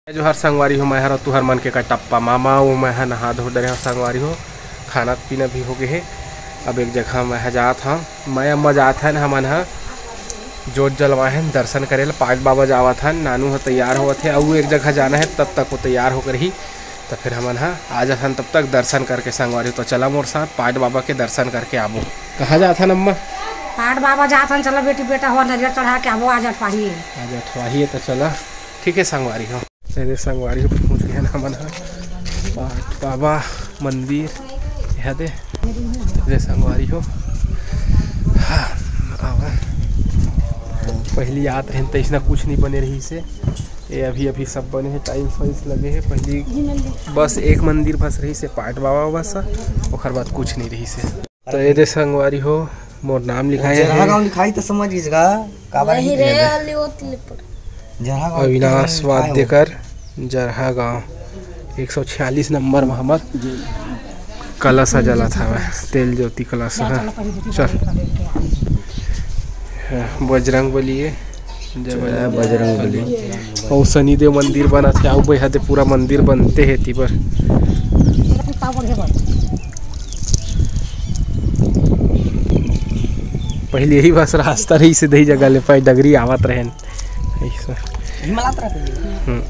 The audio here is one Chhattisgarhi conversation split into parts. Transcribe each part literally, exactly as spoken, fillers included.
जोहार संगवारी हो, मैं हर तुहर मन के कटप्पा मामा। वो मैं ह नहा धो डरे हव संगवारी हो, खाना पीना भी हो गए हे। अब एक जगह मैं ह जात हव, मैं अम्मा जात हन, हमन ह जोत जलवाए हन, दर्शन करे ला पाट बाबा जावत हन। नानू ह तैयार होवत हे, अउ एक जगह जाना हे, तब तक वो तैयार होकर ही, त फिर हमन ह आ जाथन, तब तक दर्शन करके संगवारी हो। तो चला मोर साथ, पाट बाबा के दर्शन करके आबो। कहाँ जाथन अम्मा? पाट बाबा जाथन, चला बेटी बेटा हो, नरियर चढ़ा के आबो आज अठवाही। आज अठवाही है, तो चला। ठीक है संगवारी हो, तेरे संगवारी हो, पहुँच गए ना हमन ह पाट बाबा मंदिर। यहाँ दे, तेरे संगवारी हो। हाँ, आवा। पहली आत रहन त इसना कुछ नहीं बने रही से, ये अभी अभी सब बने हैं, टाइल्स वाइल्स लगे हैं। पहली बस एक मंदिर बस रही से पाट बाबा बस, ओकर बाद कुछ नहीं रही से। तो ये दे संगवारी हो, मोर नाम लिखाए जरहा है। गाँव लिखाई तो समझ गइस गा, काबर नहीं रे, लिखा है? अली वो तिलपुर। जरहा गाँव अविनाश लिखाए हो। वाद्यकर, जरहा गाँव, एक सौ छियालीस नंबर में हमर कलश ह जलत हवय, तेल ज्योति कलश ह। चल। हाँ, बजरंग बली है। जय बजरंग बली। अउ शनिदेव मंदिर बनत हे, अउ बेहा दे पूरा मंदिर बनते हे तिबर। पहले यही बस रास्ता रही से दही जगह ले पाए, डगरी आवत रहन। ऐसा। हिमालय तरफ। हम्म।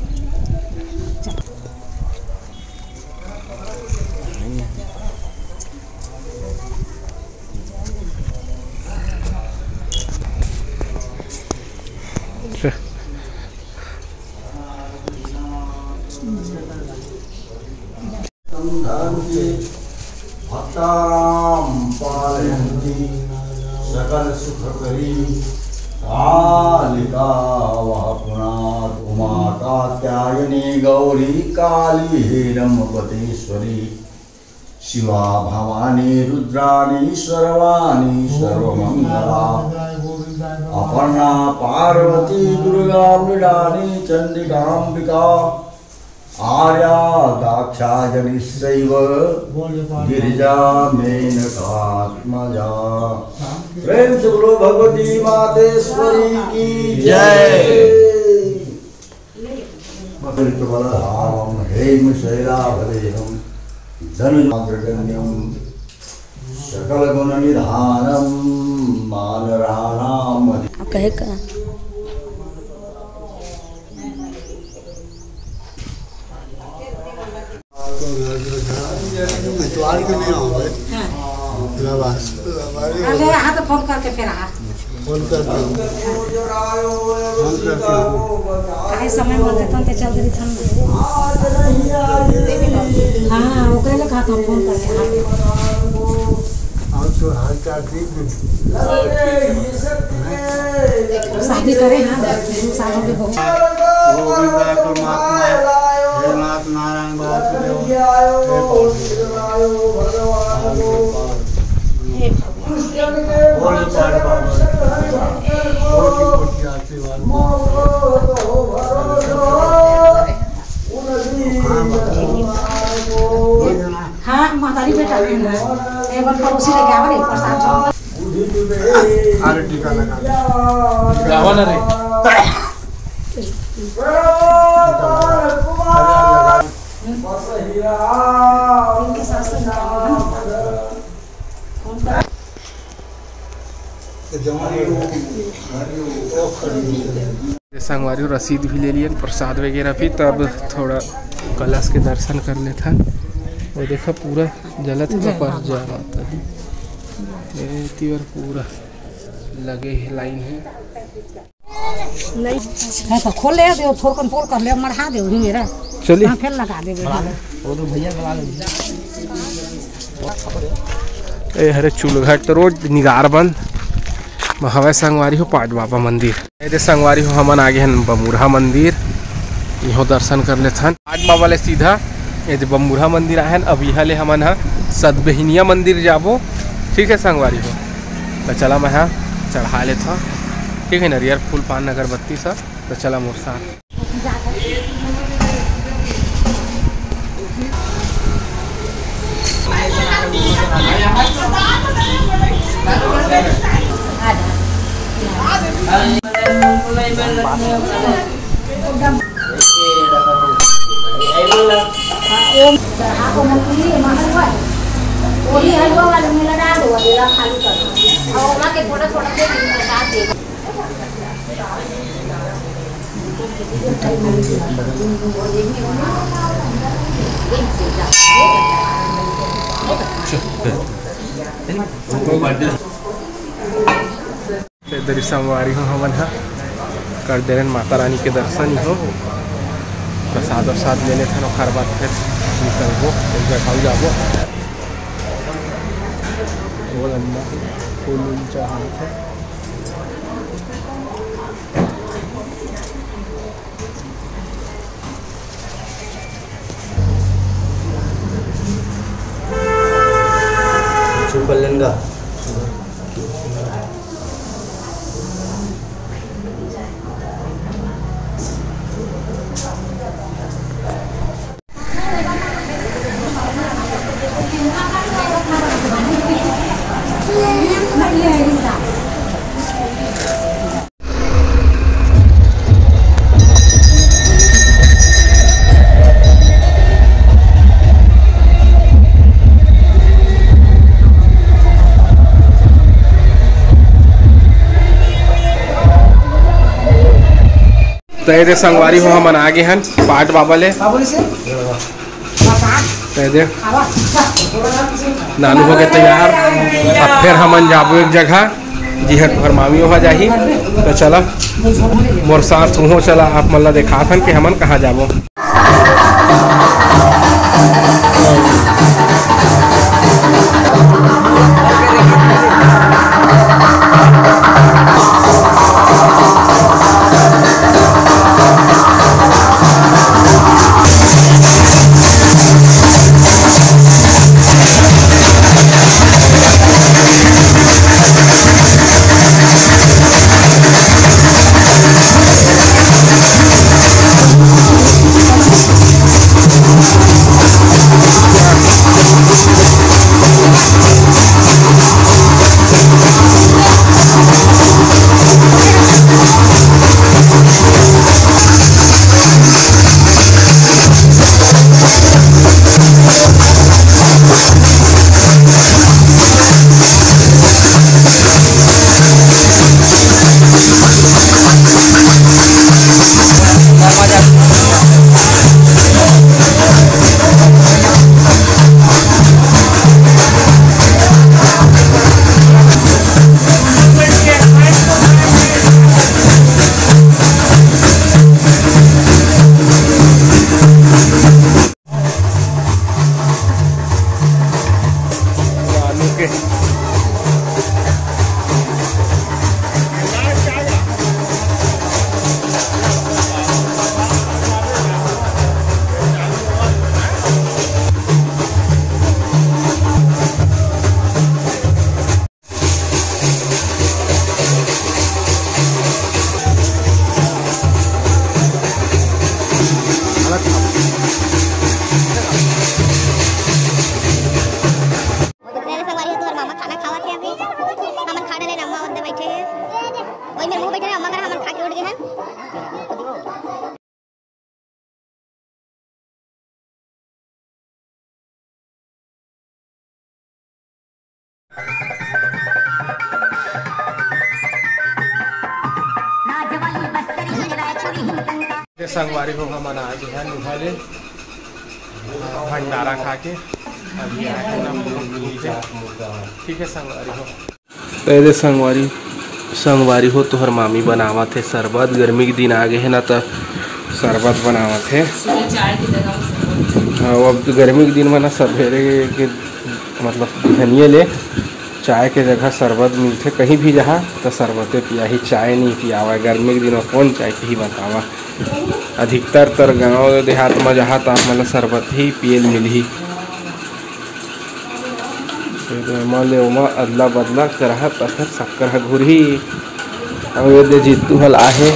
भक्तानां पालयन्ती सकल सुखकरी कालिका वः पुनातु। उमा कात्यायनी गौरी काली हेरम्बकेश्वरी। शिवा भवानी रुद्राणी सर्वाणी सर्वमंगला। अपर्णा पार्वती दुर्गा मृडाली चंडिकांबिका। आर्या दाक्षायणीश्चैव गिरिजा मेनकात्मजा। प्रेम से बोलो भगवती मातेश्वरी की जय। जय। वसन्तवनधामं हेमशैलाभदेहं धनुजाग्रगण्यं सकलगुणनिधानं वानराणामधि- अब कहे का? इतवार के नहीं आओ भाई। हाँ। लवास, लवास। अरे, यहाँ तो फोन करके फिर आ। फोन करके आओ। फोन करके आओ। काहे समय मत देतन ते चल देथन। हाँ, ओकरे ले कहा था फोन करके आ। और तो हाल चाल ठीक है? शादी करे ना, सालों के बहुत। गोविंद परमात्मा, हे नाथ नारायण वासुदेव, हे भगवान। हे भगवान। बोले पार पार। कोटि कोटि आशीर्वाद। हाँ, महतारी बेटा है ना। एक बार पड़ोसी लेके आवे रे, प्रसाद छक। अरे टीका लगा दे। गावा ना रे। टीका लगा। इनके साथ साथ गावा ना। संगवारी हो, रसीद भी ले लियन, प्रसाद वगैरह भी। तब थोड़ा कलश के दर्शन कर लेथन। वो देखा पूरा जलत हे, जय पर माता। जय माता दी। ये तीवर पूरा लगे हे, लाइन हे। नहीं। हाँ, तो खोल ले, दे, थोड़कन पोल कर ले, मढ़ा दे, वही मेरा। चलिए। हाँ, फिर लगा दे, वो तो भैया लगा दे। ए हरे चूल्हा तो रोज निगार बंद। हवय संगवारी हो पाट बाबा मंदिर। ए दे संगवारी हो, हमन आगे हन बमुरहा मंदिर। इहो दर्शन कर लेथन पाट बाबा ले सीधा। ए दे बमुरहा मंदिर आहन। अब इहाँ ले हमन ह सतबेहनिया मंदिर जाबो। ठीक है संगवारी हो, तो चला मैं ह चढ़ा लेथन। ठीक है, नरियर फूल पान अगरबत्ती सब। तो चला मोर साथ। वही हलवा वाले में लगा दो, अभी रख खाली कर दो। और ओमा के थोड़ा थोड़ा दे दो, डाल दे। ते दरी संगवारी हो, हमन ह कर देरेन माता रानी के दर्शन हो, प्रसाद वरसाद ले लेथन, ओखर बाद फिर निकलबो, एक जगह जाबो। बोल अम्मा, फूल उल चढ़ावत हे। छू कर लेन गा। त ए दे संगवारी हो, हमन आ गे हन पाट बाबा ले। त ए दे नानू हो गे तैयार। अब फिर हमन जाबो एक जगह, जिहां तुहर मामी ओहा जाही। त चला, मोर साथ तुहूं चला, आप मन ला देखाथन कि हमन कहां जाबो। मेरे संगवारी हो, तोहर मामा खाना खावत हे अभी। हमन खा डरेन, अम्मा ओदे बइठे हे। ओही मेर महूं बइठे रेहेंव, अम्मा करा हमन खा के उठ गे हन। ते संगवारी हो, हमन आ गे हन उहाँ ले भंडारा खा के। अभी आ गे हन। ठीक हे संगवारी हो। ए दे संगवारी, संगवारी हो, तोहर मामी बनावत हे शरबत। गर्मी के दिन आ गे हे ना, त शरबत बनावत हे। सुबह चाय की जगह शरबत। हाँ, अब गर्मी के दिन में ना, सवेरे के, मतलब, बिहनिये ले चाय के जगह शरबत मिलथे। कहीं भी जहा, त शरबते पियाही, चाय नहीं पियावा। गर्मी के दिन में कौन चाय पिही, बतावा? अधिकतर तर गांव देहात में जहा, त आप मन ल शरबत ही पिए ल मिलही। एमा ले ओमा अदला बदला करहा, त फेर शक्कर ह घुरही। अउ ए दे जीतू हल आहे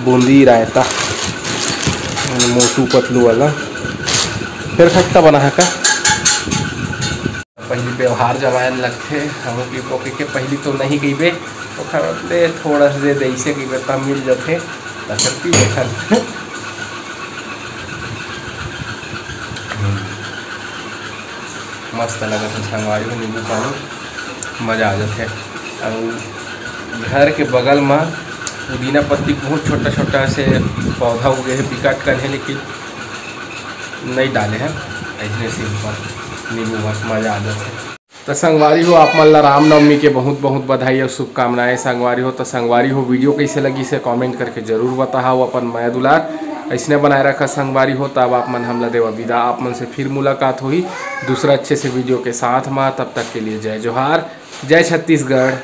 बूंदी रायता, मोटू पतलू वाला। फेर खट्टा बना है का? पहिली व्यवहार जमाए ल लगथे, हमू पी पोके के पहिली तो नहीं कहिबे, ओखर ले थोड़ा से दे दे, अइसे कहिबे, तब मिल जथे, त फेर पी लेथन। मस्त लगत हे संगवारी हो, नींबू पानी मजा आ जाथे। अउ घर के बगल म पुदीना पत्ती बहुत छोटा छोटा से पौधा उगे हे, बिकट कन हे, लेकिन नई डाले हे, अइसने simple नींबू भात मजा आ जाथे। त संगवारी हो, आप मन ला रामनवमी के बहुत बहुत बधाई अउ शुभकामनाएं संगवारी हो। त संगवारी हो, video कइसे लगिस हे comment करके जरूर बताहव अपन मया दुलार अइसने बनाए रखा संगवारी हो। त अब आप मन हमला देवा विदा, आप मन से फिर मुलाकात होही दूसरा अच्छे से video के साथ मा। तब तक के लिए जय जोहार, जय छत्तीसगढ़।